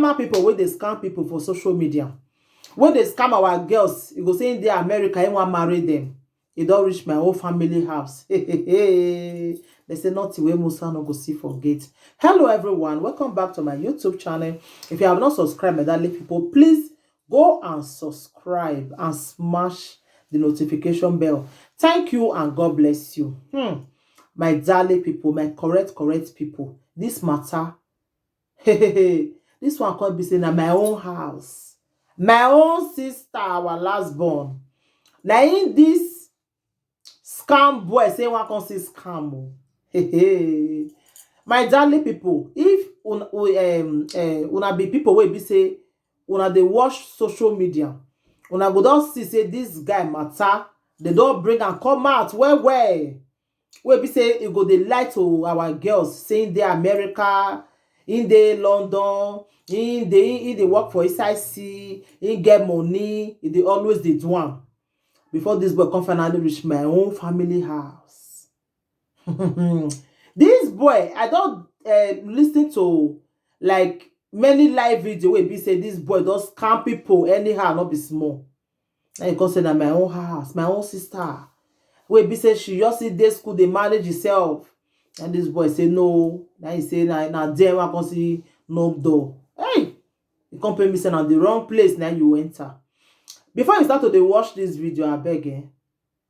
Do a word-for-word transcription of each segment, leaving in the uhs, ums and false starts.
Scam people wey dey scam people for social media, wey dey scam our girls. You go say in the America, he wan marry them. E don reach my whole family house. They say nothing wey Musa no go see for gate. Hello everyone, welcome back to my YouTube channel. If you have not subscribed, my darling people, please go and subscribe and smash the notification bell. Thank you and God bless you. Hmm. My darling people, my correct, correct people, this matter, this one come be say na my own house. My own sister, our last born. Na in this scam boy say one come see scam. Oh. My darling people, if una, um, uh, una be people wey be say una dey watch social media, una go don see say this guy matter, they don bring am come out well well. Wey be say e go dey lie to our girls, say in dey America, in dey London, in dey in dey work for inside sea, in get money, e dey always dey do am. Before this boy come finally reach my own family house. This boy, I don uh, listen to like many live video wey be say this boy don scam people anyhow, no be small. And you come say na my own house, my own sister. Wey be say she just see day school, they manage herself. And this boy say no. Now he say na na there I come see knock door. Hey, you come pay me say na the wrong place now you enter. Before you start to dey watch this video, I beg eh,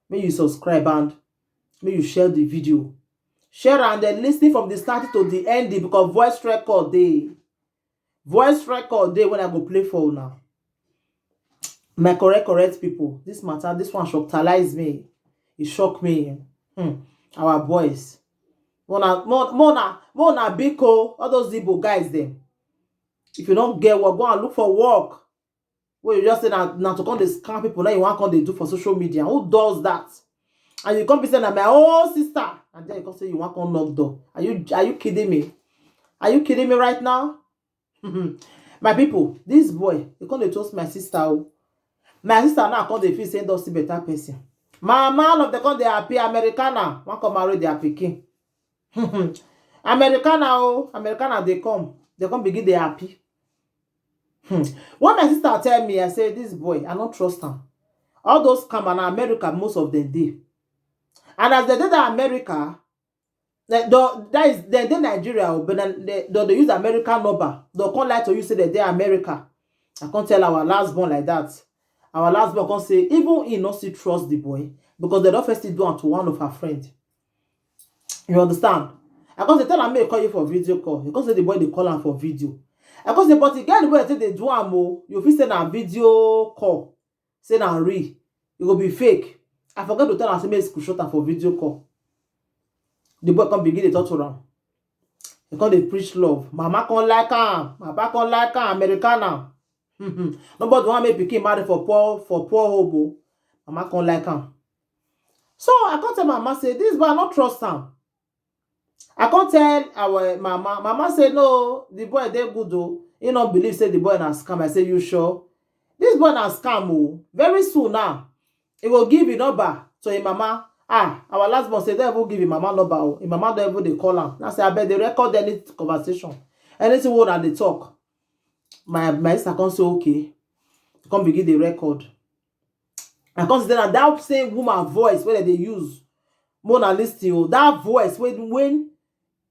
make you subscribe and make you share the video. Share and then listen from the start to the end because voice record dey. Voice record dey when I go play for una. My correct, correct people, this matter, this one shockalize me. It shock me. Hmm. Our boys. Mona, Mona, Mona, Biko, all those Igbo guys them. If you don't get work, go and look for work. Wey you just say na na to come dey scam people, now you wan come dey do for social media. Who does that? And you come be say na my own sister, and then you come say you wan come knock door. Are you are you kidding me? Are you kidding me right now? My people, this boy, he come dey toast my sister. Oh. My sister now come dey feel say don see better person. My man of the come dey happy Americana, wan come marry their pikin. Americana oh, Americana dey come, they come begin dey happy. Hmm. When my sister tell me, I say this boy, I don't trust him. All those come and America, most of them dey. And as they did that America, they, they, that is they dey Nigeria, oh, but then they, they, they use American number. They come lie to you say they dey America. I can't tell our last born like that. Our last born come say even he not still trust the boy because they don't first do am to one of her friend. You understand? I come say tell am make he call you for video call. He come say the boy dey call am for video. I come say but the girl wey take dey do am o, you fit say na video call, say na real. E go be fake. I forget to tell am say make he screenshot am for video call. The boy come begin dey talk to am. He come dey preach love. Mama come like am. Papa come like am. Americana. Nobody wan make pikin marry for poor for poor hobo. Mama come like am. So I come tell mama say this boy I no trust am. I come tell our mama. Mama say no, the boy dey good o. He no believe say the boy na scam. I say you sure? This boy na scam o. Very soon now, he go give him number to him mama. Ah, our last born say don't even give him mama number o. Him mama don't even dey call am. Now say abeg dey record any conversation, anything wey una dey talk. My my sister come say okay. Come begin dey record. I come say na that same woman voice wey dem dey use. Mona listen o. That voice wey when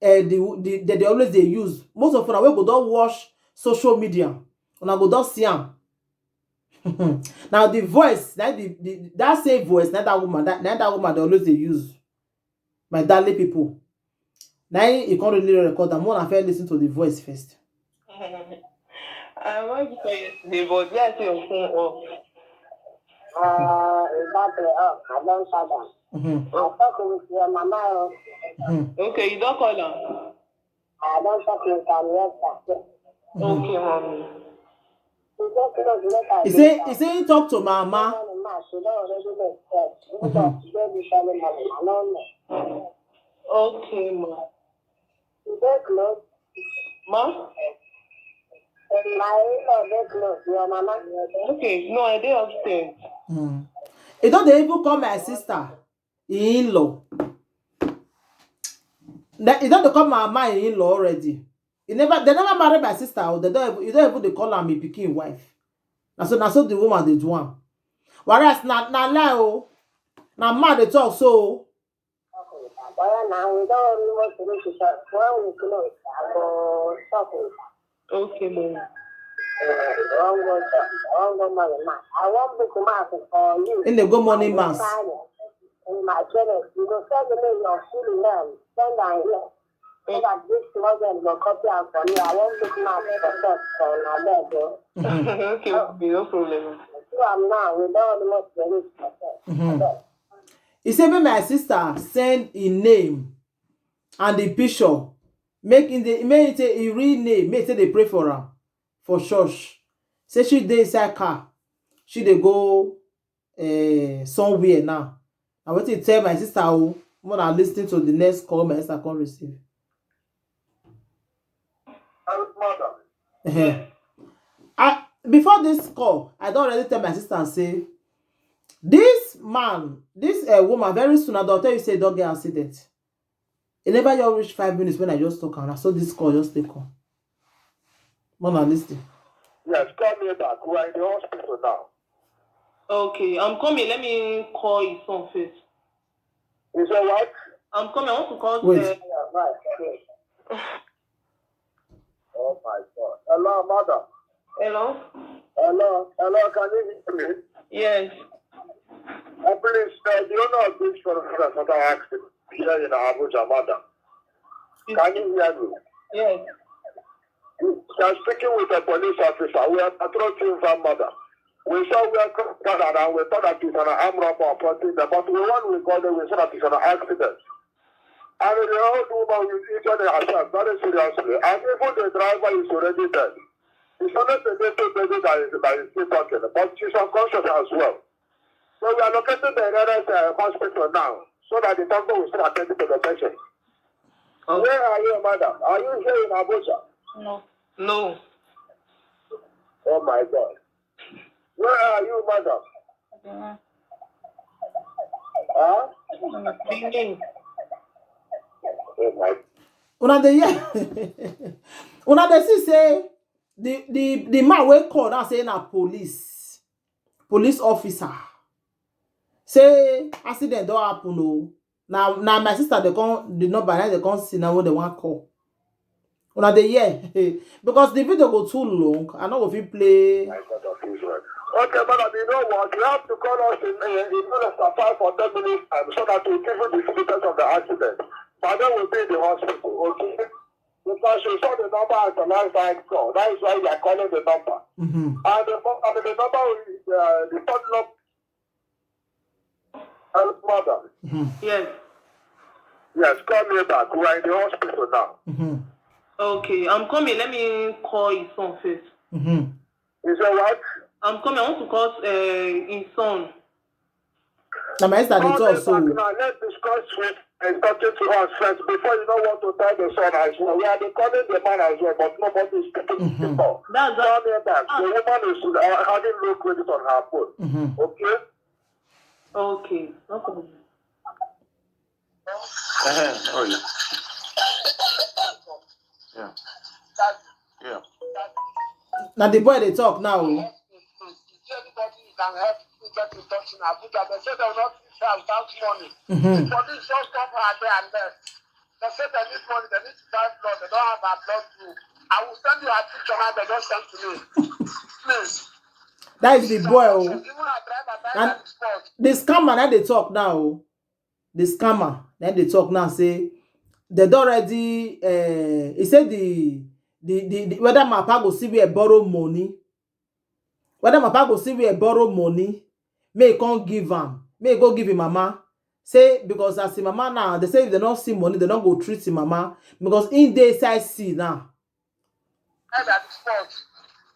uh, the, the, they, they always dey use. Most of una wey go don watch social media, una go don see am. Now the voice, that the, the that same voice, na that woman, that na that woman dey always dey use. My darling people, na him you come really record am. Una first listen to the voice first. I want to tell you yesterday, but yeah, I see your phone off. Uh, that uh, up. I don't shut down. Mhm. I talk with your mama. Oh. Mhm. Okay, you don't call her. I don't talk with Henrietta. Okay, mommy. She just close later. He say he say he talk to mama. Morning, ma, she don't already dey stress. She Mhm. don't dey this early morning. I don't know. Okay, ma. She dey close. Ma? My in-law dey close. Your mama. Okay, no, I dey upstairs. Mm. He don dey even call my sister in-law. Then he don dey call my mama in-law already. They never, they never marry my sister. Oh, they don't even, you don't even dey call am a pikin wife. Na so, na so the woman dey do am. Whereas na, na lie, oh. Na man dey talk so. Oya na, we don almost reach the shop. When we close, I go talk with her. Okay, mom. Eh, we wan go shop. We wan go morning mass. I wan book mass for you. In dey go morning mass. In my channel, you go send me your full name. Send am here. So that this small girl go copy am for me. I wan book mass for shop for una bed o. Okay, okay, no problem. Do am now. We don almost reach for shop. Abeg. He say make my sister send him name and the picture. Make him dey, make him say him real name. Make him say dey pray for am for church. Say she dey inside car. She dey go, eh, somewhere now. Na wetin he tell my sister o. Una listen to the next call my sister come receive. Hello, madam. Ehen. I, before this call, I don already tell my sister say this man, this, eh, woman, very soon I don tell you say e don get accident. E never just reach five minutes when I just talk am. Na so this call just take come. Mona, listen. Yes, call me back. We are in the hospital now. Okay, I'm coming. Let me call his son first. You say what? I'm coming. I want to call. Wait. Uh, yeah, right. Yes. Oh my God. Hello, madam. Hello? Hello, hello, can you hear me? Yes. Uh, please, uh, the owner of this Florida Center asked here in Abuja, madam. Can you hear me? Yes. You are speaking with a police officer. We are patrol team van, madam. We saw where crowd gathered and we thought that it's an armed robber approaching them, but we, when we got there, we saw that it's an accident. And the old woman with injured herself very seriously. And even the driver is already dead. It's only the little baby that is, that is still talking, but she's unconscious as well. So we are locating the nearest, uh, hospital now, so that the doctor will still attend to the patient. Okay. Where are you, madam? Are you here in Abuja? No. No. Oh my God. Where are you, madam? Yeah. Huh? Benin. Oh my. Una dey hear? Una dey see say the, the, the man wey call now say na police, police officer. Say accident don happen o. Na, na my sister dey come, the number na dey come see now wey dem wan call. Una dey hear? Because the video go too long, I no go fit play. My God of Israel. Okay, madam, you know what? You have to call us in, in, in less than five or ten minutes time so that we give you the details of the accident. But then we'll be in the hospital, okay? Because you saw the number as the last time call. That is why we are calling the number. Mm-hmm. And the phone, I mean, the number is, uh, the phone number. Hello, madam. Mm-hmm. Yes. Yes, call me back. We are in the hospital now. Mm-hmm. Okay, I'm coming. Let me call his son first. Mm-hmm. You say what? I'm coming. I want to call, uh, his son. Na my sister dey talk so. Call me back now. Let's discuss with, uh, talking to us first before you know what to tell the son as well. We are calling the man as well, but nobody is picking the call. Mm-hmm. That's why. Call me back. The woman is, uh, having low credit on her phone. Mm-hmm. Okay? Okay, no problem. Eh, oh, yeah. Yeah. Yeah. Na the boy dey talk now o. Anybody you can help me get in touch in Abuja. They say they will not treat her without money. Mm-hmm. The police just stop her there and then. They say they need money, they need to buy blood, they don't have her blood group. I will send you her picture now, they just send to me. Please. That is the boy o. Even her driver died at the spot. The scammer na dey talk now o. The scammer na dey talk now say they don already, eh, he say the, the, the, the, whether my papa go see where borrow money, whether my papa go see where borrow money, make he come give am, make he go give him mama. Say because as him mama now, they say if they no see money, they no go treat him mama because he dey inside sea now. Head at the spot.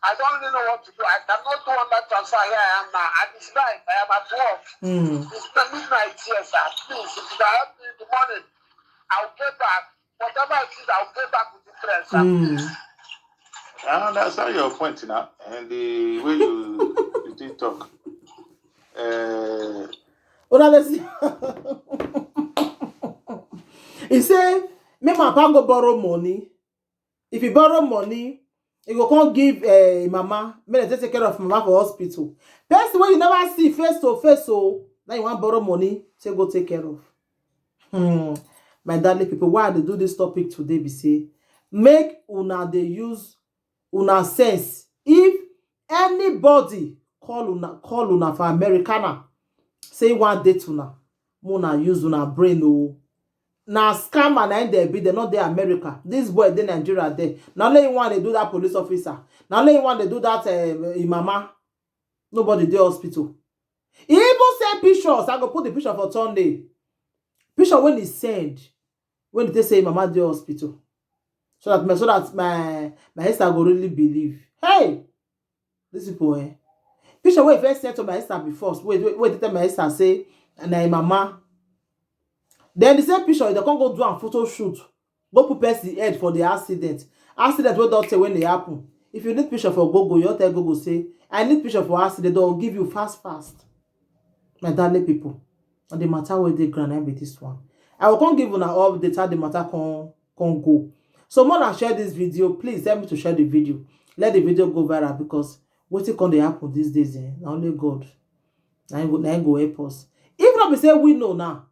I don't really know what to do. I cannot do on that transfer here I am now. And it's night. I am at work. Mm. It's the midnight here, sir. Please, if you can help me in the morning, I'll pay back. Whatever it is, I'll pay back with interest, sir. Mm. Please. I understand your point now, and the way you, you take talk. Uh, Una dey see. He say, make my papa go borrow money. If you borrow money, you go come give uh, mama, make dem take care of mama for hospital. Person wey you never see face to face, so now you wan borrow money, take go take care of. Hmm. My darling people, why I dey do this topic today be say, make una dey use una sense. If anybody call una call una for Americana, say one date una, una use una brain o. Na scammer na im dem be, dem no dey America. This boy dey Nigeria there. Na only one dey do that police officer. Na only one dey do that uh, im mama. Nobody dey hospital. He even send pictures. I go put the picture for Sunday. Picture when he send, when he say mama dey hospital, so that my so that my my sister go really believe. Hey, these people, eh? Picture wey first send to my sister before. Wait, wait, wait, tell my sister say na im mama. Then the same picture, they come go do am photo shoot. Go put person head for the accident. Accident wey don tey when dey happen. If you need picture for Google, you tell Google say, "I need picture for accident," they'll give you fast, fast. My darling people, on the matter wey dey ground, na be this one. I will come give una update how the matter come come go. So more than share this video, please help me to share the video. Let the video go viral because wetin come dey happen these days, eh? Na only God na im go na im go help us. If not be say we know now,